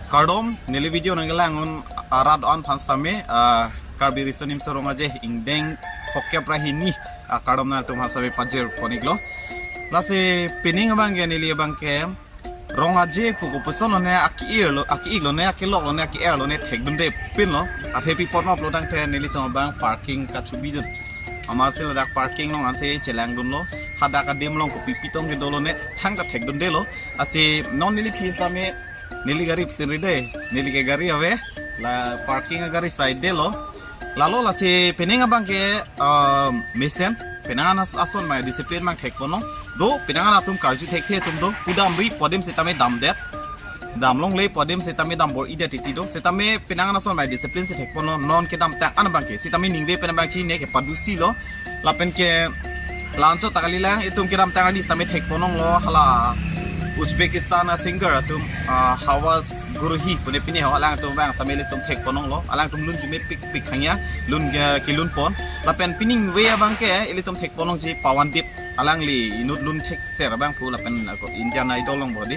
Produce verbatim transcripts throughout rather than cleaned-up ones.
Kardom, neli video nangkelang un arat an aphan sitame, ah, Karbi Riso Nimso Rong Aje ingdeng phokep ra hini, ah, kardom nangtum aphan sitame pajir pon-iklo. Lasi pining abangke neli abangke Rong Aje pu kopuson lone, aki-ir lo, aki-ik lone, akilok lone, aki-er lone thekdunde pinlo. Athe pi apot ma pulo tangte nelitum abang parking kachobidun. Amatsi ladak parking along ansi chelangdunlo. Hadak adim along kopi pitong kedo lone thangta thekdundelo. Lasi non neli aphi sitame neli gari petin ride, neli ke gari ave, la parking agari side delo. Lalo lasi pining abangke, ah, mesen, penang ason mai discipline abang thekponlong. Do, penang atum karju thekthe atum do, kudamri pu adim sitame damdet. Damlongle pu adim sitame dambor-idet titi do, sitame penang ason mai discipline si thekponlong, non kedamtang an abangke, sitame ningve pen abang chine kepadusilo. Lapen ke la-anchot ta kalilang, itum kedamtang arni sitame thekponlonglo, hala Uzbekistan a-singer atum, ah, Havas Gurhi pune pine ho, alangtum abang sitame ilitum thekponlonglo, alangtum lun arjumepikpik hangya, lun ke kelunpon. Lapen piningve abangke ilitum thekponlongji Pawandeep, alangli inut lun thekser abang pu lapen ako Indian Idol along bodi.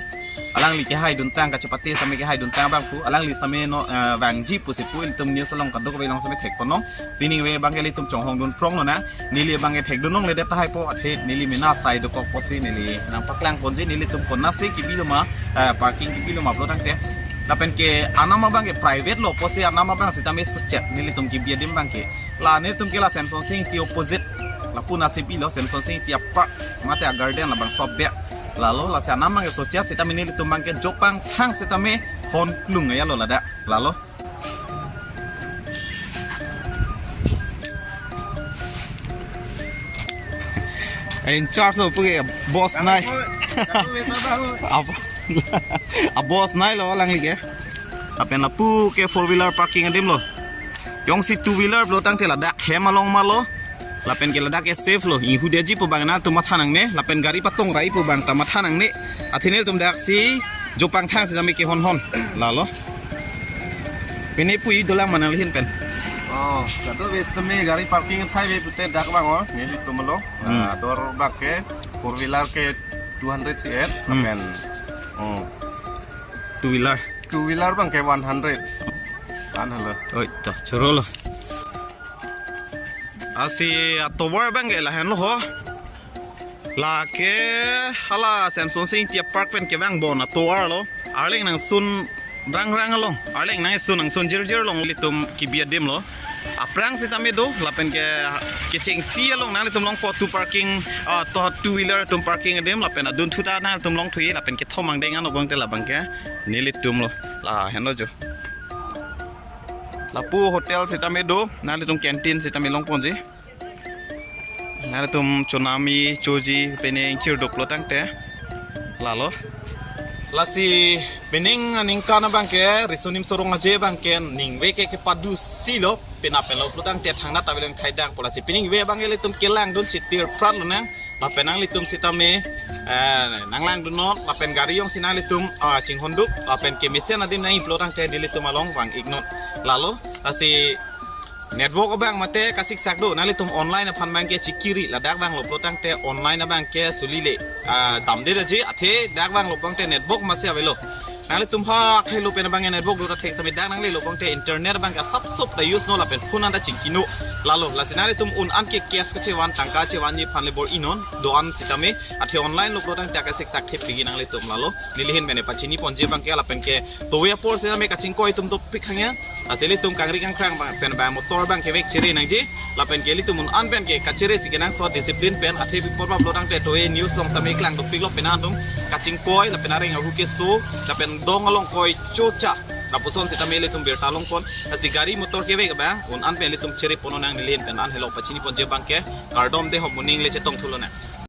Alangli kehaiduntang kachepate sitame kehaiduntang abang pu, alangli sitame non, eh, vangji pusi pu ilitum news along kadokave along sitame thekponlong. Piningve abangke ilitum chonghongdun prong lonang, neli abangke thekdunlongledet tahai pu, athe neli mena sai dokok pusi neli nangpaklangponji, nelitum konatsi kebilo ma, eh, parking kebilo ma pulo tangte. Lapen ke anam abangke private lo pusi anam abang sitame sochet, nelitum kebi adim abangke. La nelitum ke la Semson Sing Ingti opposite, lapu nasi bilo Semson Sing Ingti apark mate agarden labangso aber. Lalo lasi anam abangke sochet sitame nelitum abangke jopang thang sitame hon klung ya lo ladak. Lalo. In charge lo puke boss nai. Ab-, a boss nai lo alangli ke. Lapen lapu ke four wheeler parking adim lo. Jongsi two wheeler pulo tangte ladak hem along ma lo. Lapen ke ladak ke safe lo. Inghu detji pu abang nangtum matha nangne. Lapen gari patong rai pu abang ta matha nangne. Athe nelitum daksi jopang thang sitame kehonhon. Lalo. Pine pu-i dolang ma nangli ahin pen. Oh, kadokave sitame gari parking athai ave pute dak abang o, nelitum lo. Hmm. Ah, dor abangke four wheeler ke two hundred C R, Hmm. lapen, oh, Two wheeler. Two wheeler abangke one hundred. One hundred. Oi, ta choro lo. Lasi atovar abangke lahenlo ho. Lake hala Semson Sing Ingti apark pen kevang bon atovar lo. Arleng nangsun rangrang along. Arleng nangsun nangsun jirjir along ilitum kebi adim lo. Aphrang sitame do, lapen ke kechengsi along nanglitum longpo two parking, ah, to two wheeler atum parking adim, lapen adunthu ta nanglitum longthu-i, lapen kethom angdeng anok abangte labangke nelitum lo. Lahenlo jo. Lapu hotel sitame do, nanglitum canteen sitame longponji. Nanglitum chonamji, choji, pine ingchirduk pulo tangte. Lalo. Lasi pining aningkan abangke, Riso Nimso Rong Aje abangke, ningve ke kepadusilo, penap penlo pulo tangte thangnat ta beleng thaidang pu lasi piningve abangke ilitum kelangdun chitir prat lonang, lapen nanglitum sitame, eh, nanglangdunnon, lapen gari jongsi nanglitum, ah, chinghonduk, lapen ke mesen adim nangji pulo tangte nelitum along vang-iknon. Lalo, lasi network abang mate kasiksak do, nanglitum online aphan abangke chikiri, ladak abang lo pulo tangte online abangke sulile, ah, damde daji, athe dak abang lo pulo tangte network masi avelo. Nanglitum ha khelo pen abangke network do ta thek sitame dak nanglelo pulo tangte internet abangke asapsop ta use non lapen phone anta chingkinon. Lalo, lasi nanglitum un-an ke cash kachevan, tangka chevanji aphan le bor-inon, do-an sitame, athe online lo pulo tangte kasiksak thepikji nanglitum lalo. Neli ahin pen pachiniponji abangke lapen ke towe apor sitame kachingkoi atum dopik hangya. Lasi ilitum kangri kangkrang abang pen abang motor abangke vek chere nangji. Lapen ke ilitum un-an pen ke kachere si kenangsot discipline pen, athe pi apot ma pulo tangte towe news along sitame klang dopiklo penang atum kachingkoi, lapen areng ahu keso, lapen dong along koi chocha. Lapuson sitame ilitum birta longpon. Lasi gari motor kevek abang, un-an pen ilitum cherepon lonang neli ahin pen an helo pachiniponji abangke. Kardom dei ho, moning le chetongthu lonang.